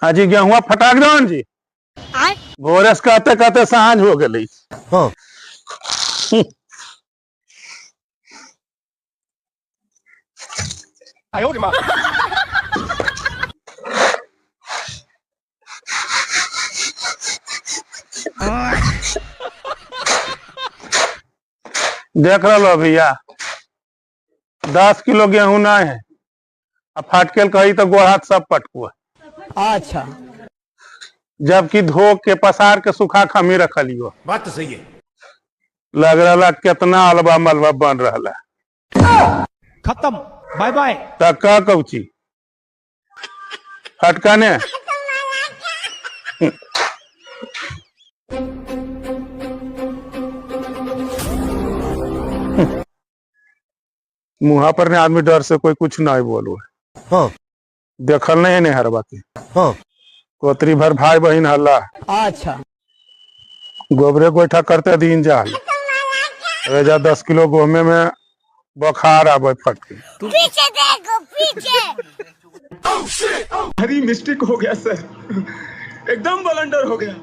हाँ जी, गेहुआ फटाक दो जी। भोरे से कहते कहते साँझ हो गई। हाँ। देख रहा भैया, 10 किलो गेहूं ना है, अब फाटकेल कही तो गोड़ हाथ सब पटकुआ। अच्छा। जबकि धो के पसार के सुखा खमी रखलियो। बात तो सही है। लग रहा कितना अलबा मलबा बन रहा है। खत्म, बाय बाय। तका कौची फटका ने। मुहा पर ने आदमी डर से कोई कुछ नहीं बोलो। हाँ। देखल नहीं है ने हर बाकी। हाँ। कोतरी भर भाई बहन हल्ला। अच्छा। गोबरे गोईठा करते दिन जा। अरे जा 10 किलो गोमे में बुखार आवे फटके। पीछे देखो पीछे। हरी मिस्टेक हो गया सर, एकदम बलंडर हो गया।